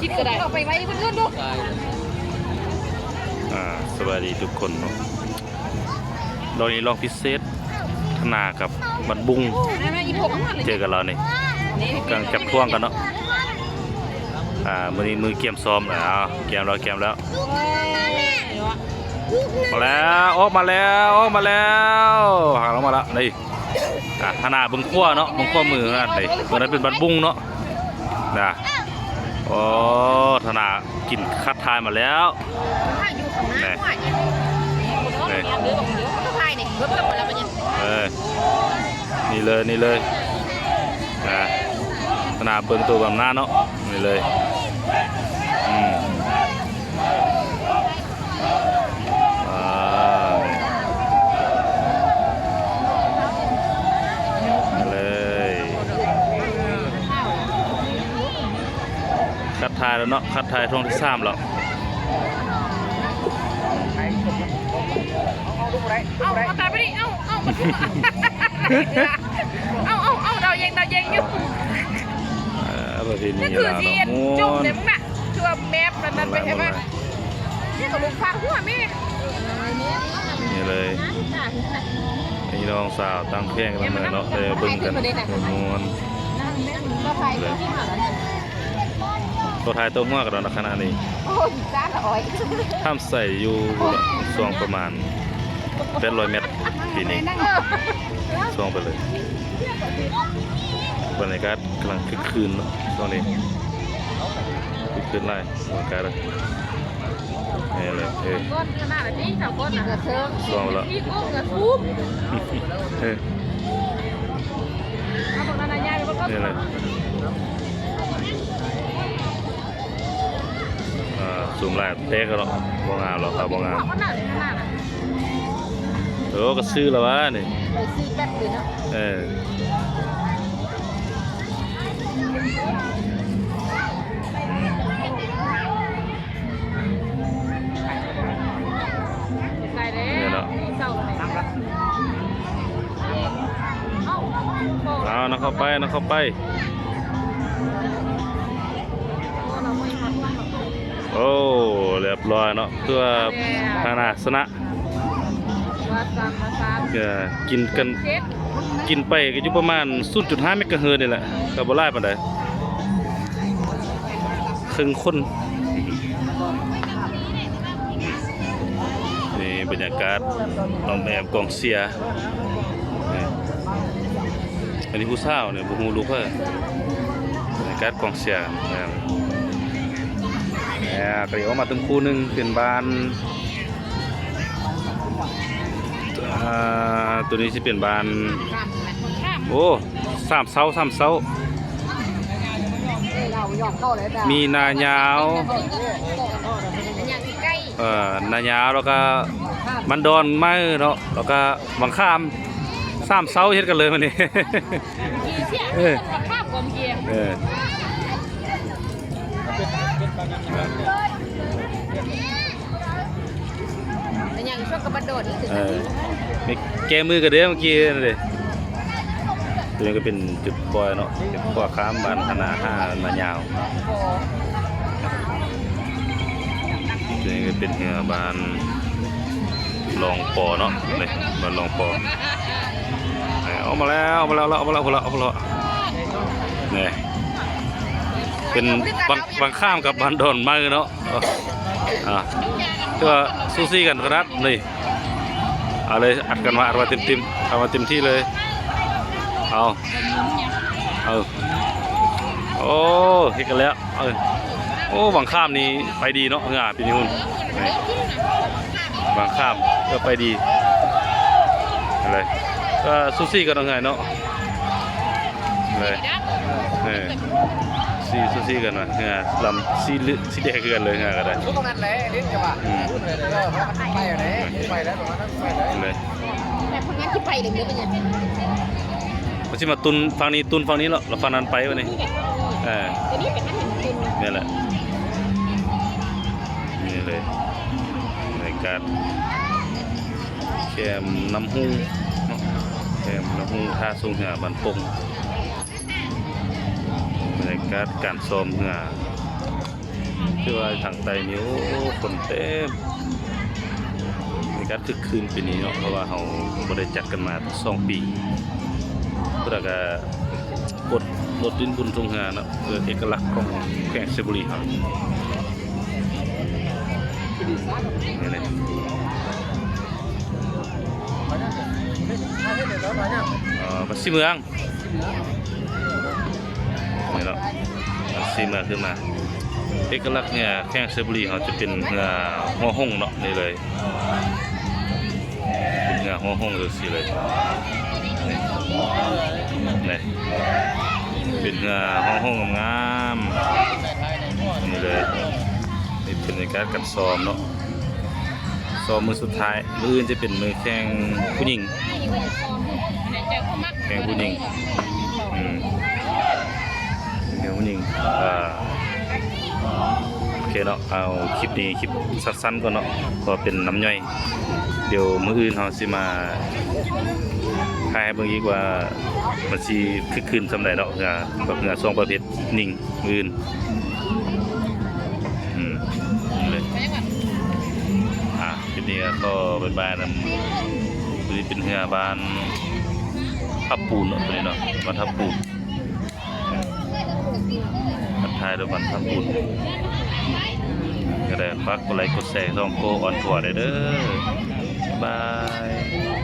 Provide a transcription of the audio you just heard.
ຊິບກໍໄດ້ ເອົາໄປໄວ້ເພິ່ນເອີ້ນດູ. ອ່າ ສະບາຍດີທຸກຄົນເນາະ. ດອກນີ້ລອກພິເສດ ທະນາກັບບັນບຸງ ເຈີກັນແລ້ວນີ້ ກຳລັງຈັບທວງກັນເນາະ. ອ່າ ມື້ນີ້ມື້ກຽມຊ້ອມແລ້ວ ກຽມແລ້ວ ກຽມແລ້ວ. ມາແລ້ວ ອອກມາແລ້ວ ອອກມາແລ້ວ ຫາອອກມາແລ້ວນີ້. ອ່າ ທະນາເບິ່ງຂວາເນາະ ເບິ່ງຂວາມືນັ້ນເດ້ ຕົວນັ້ນເປັນບັນບຸງເນາະ ນະ. ໂອ້ ທະນາກິນຄັດທາຍມາແລ້ວ ນີ້ ນີ້ ເອີ ນີ້ເລີຍ ນີ້ເລີຍ ອ່າ ທະນາເບິ່ງໂຕບຳນາເນາະ ນີ້ເລີຍ ອືມ. ອ່າ ມາເລີຍ ຄັດທາຍແລ້ວເນາະ ຄັດທາຍຖ້ວງທີສາມແລ້ວ. ເອົາ ເອົາ ເອົາ ເອົາ ເອົາ ເອົາ ດາວເຢັງ ດາວເຢັງຢູ່ ເອີ ປະເພນີລາວເນາະ ມ່ວນ ຈົມເດ້ມຶງນະ ຄືວ່າແມບອັນນັ້ນໄປໃຫ້ມາ ນີ້ກໍລູກຟາດຫົວແມ່ ນີ້ເລີຍ ພີ່ນ້ອງສາວຕ່າງແຂວງກັນເນາະ ໄດ້ເບິ່ງກັນມ່ວນ ກໍຖ່າຍຕົວຫົວກັນເນາະ ຂະນະນີ້ ໂອ້ຍ ຈ້າລະອອຍ ທຳໃສຢູ່ຊ່ວງປະມານແປດຮ້ອຍແມັດ ປີນີ້ ຊ່ວງໄປເລີຍ ບັນຍາກາດ ກຳລັງຄຶກຄື້ນເນາະ ຊ່ວງນີ້ຄຶກຄື້ນຫຼາຍ ອາກາດ ນີ້ແຫຼະ ເອີ ຊ່ວງລະ ເອີ ນີ້ແຫຼະ ອ່າ ຊູມຫຼາຍແຕກແລ້ວເນາະ ບໍ່ງາມແລ້ວ ຂາວບໍ່ງາມ. ໂອ້ ກໍຊື້ແລ້ວຫວານີ້ ໄປຊື້ແປັດເລີຍເນາະ ເອີ ໄດ້ແລ້ວ ເນາະ ເອົາ ເອົາ ນຳເຂົ້າໄປ ນຳເຂົ້າໄປ. ໂອ້ ລຽບຮ້ອຍເນາະ ຄືວ່າ ແລ້ວ ທະນາຊະນະ ວ່າຊັ້ນ ວ່າຊັ້ນ ເອີ ກິນກັນ ກິນໄປກໍຢູ່ປະມານສູນຈຸດຫ້າເມກາເຮີດນີ້ແຫຼະ ກໍບໍ່ຫຼາຍປານໃດ ເຄິ່ງຄົນ. ນີ້ບັນຍາກາດອ້ອມແອ້ມກອງເຊຍ ນີ້ ອັນນີ້ຜູ້ສາວນີ້ ບໍ່ຮູ້ລູກໃຜ ບັນຍາກາດກອງເຊຍ ແມ່ນ ແລ້ວກໍອອກມາເຖິງຄູ່ໜຶ່ງ ເປັນບ້ານ ອ່າ ໂຕນີ້ຊິເປັນບ້ານ ໂອ້ ສາມເຊົາ ສາມເຊົາ ມີນາຍາວ ເອີ ນາຍາວ ແລ້ວກໍບ້ານດອນໃໝ່ເນາະ ແລ້ວກໍວັງຂາມ ສາມເຊົາເຮັດກັນເລີຍມື້ນີ້ ເອີ ເອີ ແມ່ນຫຍັງຊ່ວງກັບບັນດອນນີ້ຄື ເອີ ມີແກ້ມືກັນເດ້ເມື່ອກີ້ນັ້ນເດ້ ຕົວນີ້ກໍເປັນຈຸດປ່ອຍເນາະ ຈຸດຂົວຂ້າມບ້ານຄະນາຫ້ານາຍາວ ຕົວນີ້ກໍເປັນເຮືອບ້ານລອງປໍເນາະ ນີ້ບ້ານລອງປໍ ນີ້ ອອກມາແລ້ວ ອອກມາແລ້ວ ອອກມາແລ້ວ ພຸ້ນລະ ອອກມາແລ້ວ ນີ້ ເປັນວັງ ວັງຂ້າມກັບບ້ານດອນໃໝ່ເນາະ. ອ່າ ຖືວ່າສູສີກັນຂະໜາດນີ້ ເອົາເລີຍ ອັດກັນມາ ອັດມາເຕັມໆ ເອົາມາເຕັມທີ່ເລີຍ ເອົາ ເອົາ ໂອ້ ເຮັດກັນແລ້ວ ເອີ ໂອ້ ວັງຂ້າມນີ້ໄປດີເນາະ ເຮືອປີນີ້ ນີ້ ວັງຂ້າມກໍໄປດີ ເອົາເລີຍ ກໍສູສີກັນເນາະ ເຮືອເນາະ. ເລີຍ ເອີ ສີ ສູສີກັນວ່າ ເຮືອລຳສີເຫຼືອງ ສີແດງຄືກັນເລີຍ ເຮືອກໍໄດ້ ຢູ່ຕົງນັ້ນແຫຼະ ຫຼິ້ນກັນວ່າ ອືມ ເອີ ເພາະມັນໄປແລ້ວ ໄປແລ້ວ ຕົງນັ້ນໄປແລ້ວ ເລີຍ ແຕ່ຄົນງານທີ່ໄປເດ້ ເປັນຫຍັງ ມັນຊິມາຕຸນຝັ່ງນີ້ ຕຸນຝັ່ງນີ້ເນາະ ແລ້ວຝັ່ງນັ້ນໄປບັດນີ້ ເອີ ຕົວນີ້ເປັນອັນໜຶ່ງ ແມ່ນແຫຼະ ນີ້ເລີຍ ບັນຍາກາດ ແຄມນ້ຳຮຸ່ງເນາະ ແຄມນ້ຳຮຸ່ງ ທ່າສົ່ງເຮືອບ້ານປົງ ບັນຍາກາດການຊ້ອມເຮືອ ທາງໃຕ້ນີ້ ໂອ້ ຄົນເຕັມ ມີການຄຶກຄື້ນປີນີ້ເນາະ ເພາະວ່າເຮົາບໍ່ໄດ້ຈັດກັນມາສອງປີ ພຸ້ນລະກະລົດ ລົດຫຼິ້ນບຸນທົ່ງເຮືອເນາະ ເພື່ອເອກະລັກຂອງແຂວງໄຊຍະບູລີເຮົາ ນີ້ແຫຼະ ເອີ ພາສີເມືອງ ນີ້ເນາະ ຊິມາ ຄືມາ ເອກະລັກເຮືອແຂວງໄຊຍະບູລີເຮົາຈະເປັນເຮືອຫົວຫົງເນາະ ນີ້ເລີຍ ເປັນເຮືອຫົວຫົງຈັ່ງຊີ້ເລີຍ ນີ້ ນີ້ ເປັນເຮືອຫົວຫົງງາມໆ ນີ້ເລີຍ ນີ້ເປັນບັນຍາກາດການຊ້ອມເນາະ ຊ້ອມມື້ສຸດທ້າຍ ມື້ອື່ນຈະເປັນມື້ແຂ່ງຜູ້ຍິງ ແຂ່ງຜູ້ຍິງ ອືມ ແຂ່ງຜູ້ຍິງ ເອີ ໂອເຄເນາະ ເອົາຄລິບນີ້ ຄລິບສັ້ນໆກ່ອນເນາະ ເພາະເປັນນ້ຳຍ່ອຍ ດຽວມື້ອື່ນເຮົາຊິມາຖ່າຍໃຫ້ເບິ່ງອີກວ່າ ມັນຊິຄຶກຄື້ນສ່ຳໃດເນາະ ເຮືອ ເຮືອຊ່ວງປະເພດຍິງ ມື້ອື່ນ ອືມ ນີ້ເລີຍ ອ່າ ຄລິບນີ້ກໍຂໍບາຍບາຍນຳ ຕົວນີ້ເປັນເຮືອບ້ານທັບປູນເນາະ ຕົວນີ້ເນາະ ບ້ານທັບປູນ ທັກທາຍໂດຍບ້ານທັບປູນ ກໍໄດ້ຝາກກົດໄລກົດແຊ ຊ່ອງໂກອອນທົວໄດ້ເດີ ບາຍບາຍ.